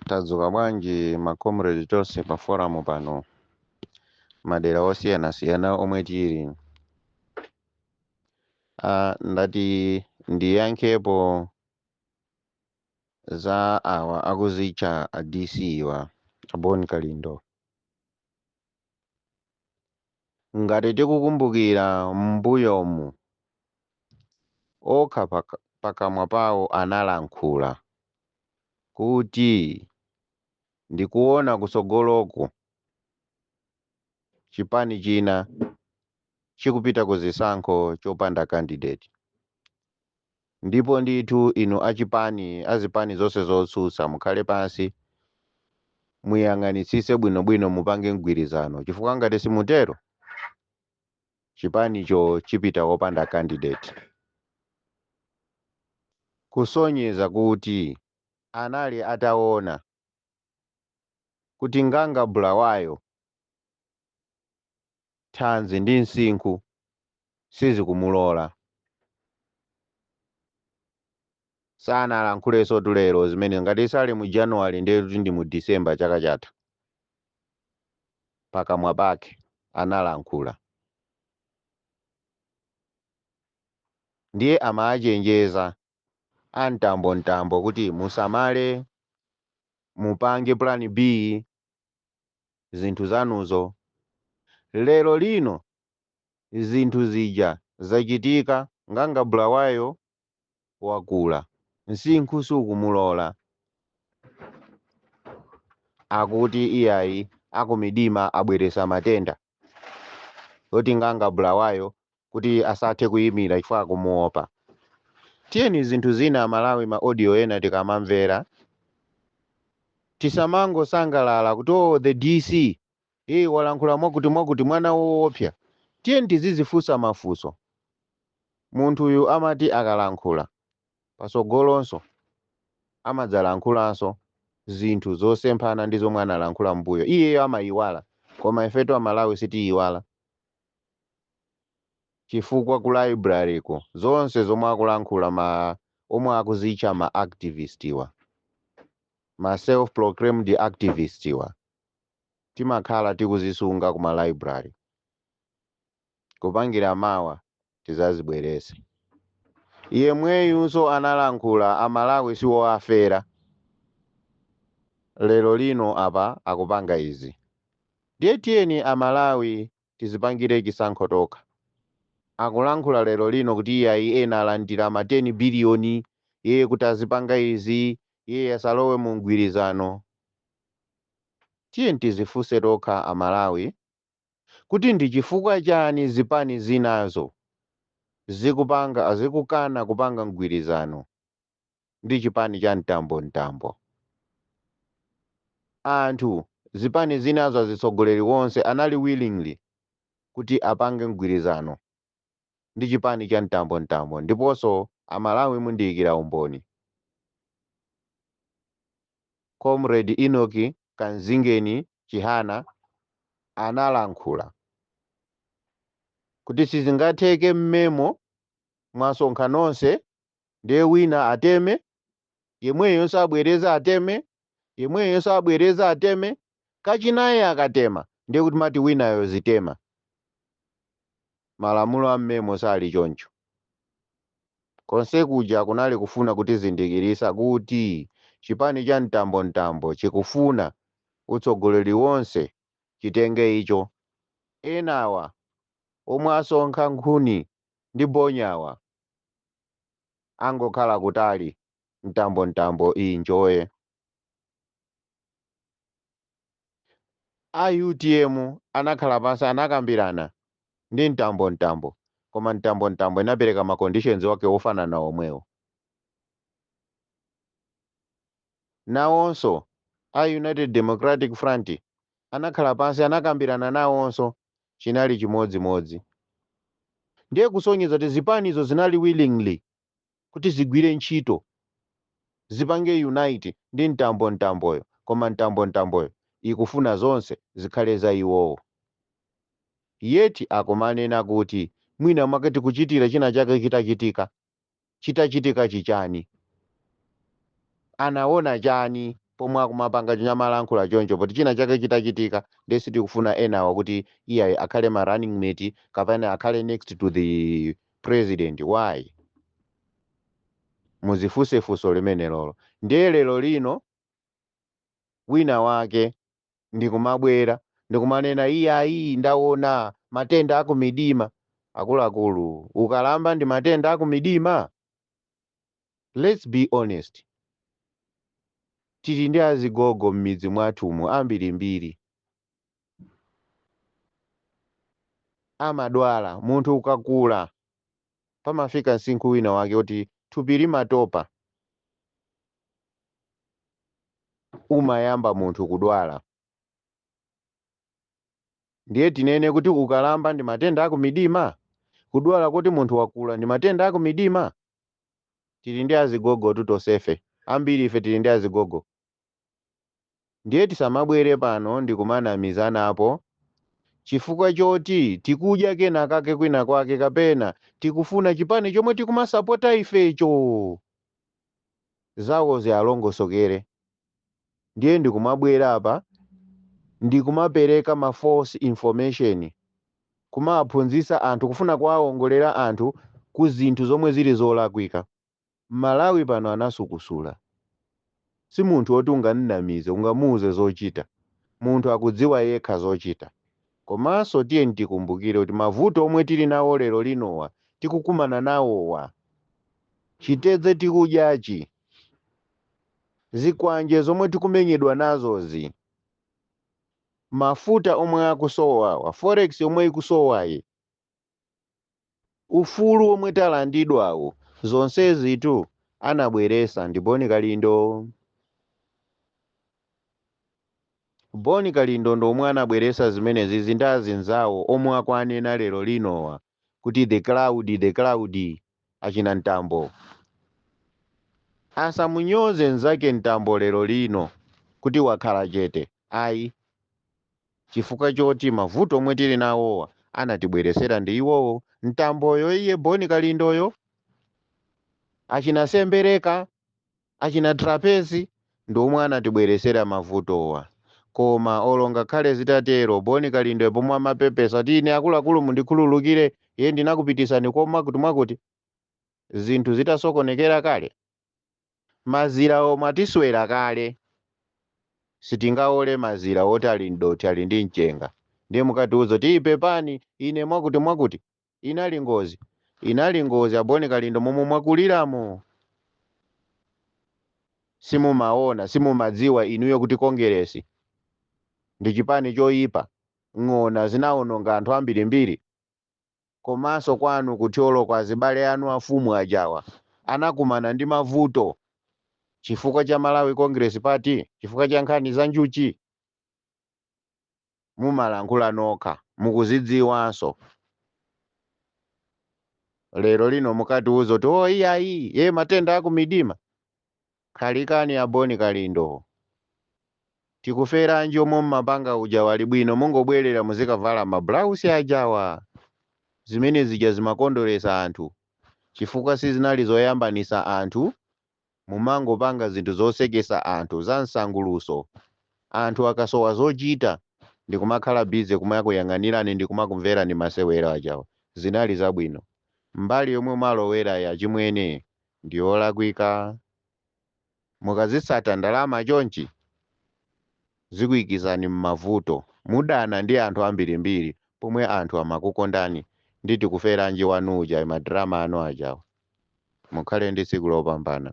Tadzuka bwanji ma comrade tonse pa forum pano, madera osiyanasiyana omwe tili. Ndati ndiyankhepo za awa akuzitcha a DC wa a Bon Kalindo. Ngati tikukumbukira m'mbuyomu, okha pakamwa pawo analankhula kuti ndikuona kusogoloku chipani china chikupita ku zisankho chopanda candidate. Ndipo ndithu inu achipani, azipani zonse zotsutsa, mukhale pansi muyang'anitsitse bwinobwino, mupange mgwirizano, chifukwa ngati simutero chipanicho chipita wopanda candidate. Kusonyeza kuti anali ataona kuti Nganga Bulawayo thanzi ndi msinkhu sizikumulola. Sanalankhulenso tulero zimene ngati sali mu January, ndiye kuti ndi mu December chaka chatha. Pakamwa pake analankhula, ndiye amachenjeza a Mtambo Mtambo kuti musamale, mupange plan B zinthu zanuzo. Lero lino zinthu zija zachitika. Nganga Bulawayo wakula, msinkhu sukumulola, akuti iyayi, akumidima abweresa matenda oti Nganga Bulawayo kuti asathe kuyimira chifukwa akumuopa. Tiyeni zinthu zina, Malawi, ma audio ena tikamamvera tisamangosangalala kuti, "Oh, the DC eh walankhula mwakuti mwakuti, mwana woopsa." Tiyeni tizizifunsa mafunso. Munthuyu amati akalankhula, pasogolonso amadzalankhulanso zinthu zosemphana ndi zomwe analankhula mbuyo. Iyeyo amayiwala, koma ifetu Amalawi sitiyiwala, chifukwa ku library ko zonse zomwe akulankhula ma omwe akuzitcha ma activist wa, ma self proclaimed activist wa, timakhala tikuzisunga kuma library kupangira mawa tizazibwerese. Yemweyunso analankhula Amalawi siwoafera. Lero lino apa akupanga izi. Ndiye tiyeni Amalawi tizipangire chisankho tokha. Akulankhula lero lino kuti iyayi, ena alandira ma 10 biliyoni iye kuti azipanga izi, iye asalowe mu mgwirizano. Tiyeni tizifunse tokha Amalawi kuti ndi chifukwa chani zipani zinazo zikupanga, zikukana kupanga mgwirizano ndi chipani cha Mtambo Mtambo. Anthu zipani zinazo, azitsogoleri wonse anali willingly kuti apange mgwirizano ndi chipani cha Mtambo Mtambo. Ndiponso Amalawi, mundiyikira umboni, Comrade Enoch Kanzingeni Chihana analankhula kuti sizingatheke mmemo mwasonkha nonse, ndiye wina ateme, yemweyonso abwereza ateme, yemweyonso abwereza ateme, kachinayi akatema ndiye kuti mati winayo zitema. Malamulo a mmemo sali choncho. Konse kuja kunali kufuna kutizindikirisa kuti chipani cha Mtambo Mtambo chikufuna utsogoleri wonse chitenge icho, enawa omwe asonkha nkhuni ndi bonyawa angokhala kutali, Mtambo Mtambo injoye. A UTM anakhala pansi, anakambirana ndi Mtambo Mtambo, koma Mtambo Mtambo inapereka ma conditions wake ofanana omwewo. Nawonso a United Democratic Front anakhala pansi, anakambirana nawonso, chinali chimodzimodzi. Ndiye kusonyeza kuti zipanizo zinali willingly kuti zigwire ntchito, zipange unite ndi Mtambo Mtamboyo, koma Mtambo Mtamboyo ikufuna zonse zikhale za iwowo. Yeti akumanena kuti mwina mwake tikuchitira china chake chitachitika. Chitachitika chichani? Anaona chani pomwe akumapanga chinyamalankhula choncho, poti china chake chitachitika ndiye sitikufuna enawa kuti iyayi akhale ma running mate kapena akhale next to the president? Why? Muzifunse funso limene lolo. Ndiye lero lino wina wake ndikumabwera ndikumanena, iyayi, ndaona matenda akumidima. Akuluakulu, ukalamba ndi matenda akumidima? Let's be honest. Tili ndi azigogo m'midzi mwathumu ambirimbiri amadwala. Munthu ukakula pamafika msinkhu wina wake kuti thupi limatopa, umayamba munthu kudwala. Ndiye tinene kuti ukalamba ndi matenda akumidima? Kudwala kuti munthu wakula ndi matenda akumidima? Tili ndi azigogo tonsefe, ambiri ife tili ndi azigogo. Ndiye tisamabwere pano ndikumanamizanapo chifukwa choti tikudya kena kake kwina kwake, kapena tikufuna chipani chomwe tikumasapota ifecho zawo zialongosokere. Ndiye ndikumabwera apa ndikumapereka ma false information, kumaphunzitsa anthu, kufuna kuwawongolera anthu ku zinthu zomwe zili zolakwika. Malawi pano anasukusula, si munthu woti ungamnamize, ungamuuze zochita. Munthu akudziwa yekha zochita. Komanso tiye tikumbukire kuti mavuto omwe tili nawo lero linowa, tikukumana nawowa, chitedze tikudyachi, zikwanje zomwe tikumenyedwa nazozi, mafuta omwe akusowawa, forex omwe ikusowayi, ufulu omwe talandidwawo, zonsezitu anabweresa ndi Boni Kalindo. Boni Kalindo ndi omwe anabweresa zimenezi ndi azinzawo omwe akwanena lero linowa kuti the cloud, the cloud, achina Mtambo. Asamunyoze nzake Mtambo lero lino kuti wakhala chete, ayi, chifukwa choti mavuto omwe tili nawowa anatibweresera ndi iwowo, Mtamboyo, iye Boni Kalindoyo, achina Sembereka, achina Trapezi, ndi omwe anatibweresera mavutowa. Koma olo ngakhale zitatero, Boni Kalindo pomwe amapepesa kuti ine akuluakulu mundikhululukire, iye ndinakupitisani koma kuti mwakuti zinthu zitasokonekera kale, mazira omwe atiswera kale, sitingaole mazira oti ali mdothi, ali ndi mchenga. Ndiye mukatiuza kuti ipepani, ine mwakuti mwakuti, inali ngozi, inali ngozi. Aboni Kalindo, momwe mwakuliramo simumaona, simumadziwa inuyo kuti Kongeresi ndi chipani choyipa? Ng'ona zinawononga anthu ambirimbiri. Komanso kwanu kuthyolo kwa azibale anu afumu ajawa anakumana ndi mavuto chifukwa cha Malawi Congress Party, chifukwa cha nkhani za njuchi. Mumalankhula nokha, mukuzidziwanso. Lero lino mukatiuza kuti o iyayi, ye matenda akumidima. Khalikani, Aboni Kalindo. Tikuferanji omwe mmapanga uja wali bwino, mungobwerera muzikavala mablausi ajawa. Zimene zija zimakondweresa anthu chifukwa sizinali zoyambanisa anthu. Mumangopanga zinthu zosekesa anthu, za msanguluso. Anthu akasowa zochita ndikumakhala busy kumakuyang'anirani ndi kumakumverani masewero ajawa. Zinali zabwino. Mbali yomwe mwalowera ya chimwene ndiyolakwika. Mukazitsata ndalama chonchi zikuyikizani m'mavuto, mudana ndi anthu ambirimbiri pomwe anthu amakukondani. Ndi Tikuferanji wanu uja, madrama anu ajawa. Mukhale ndi tsiku lopambana.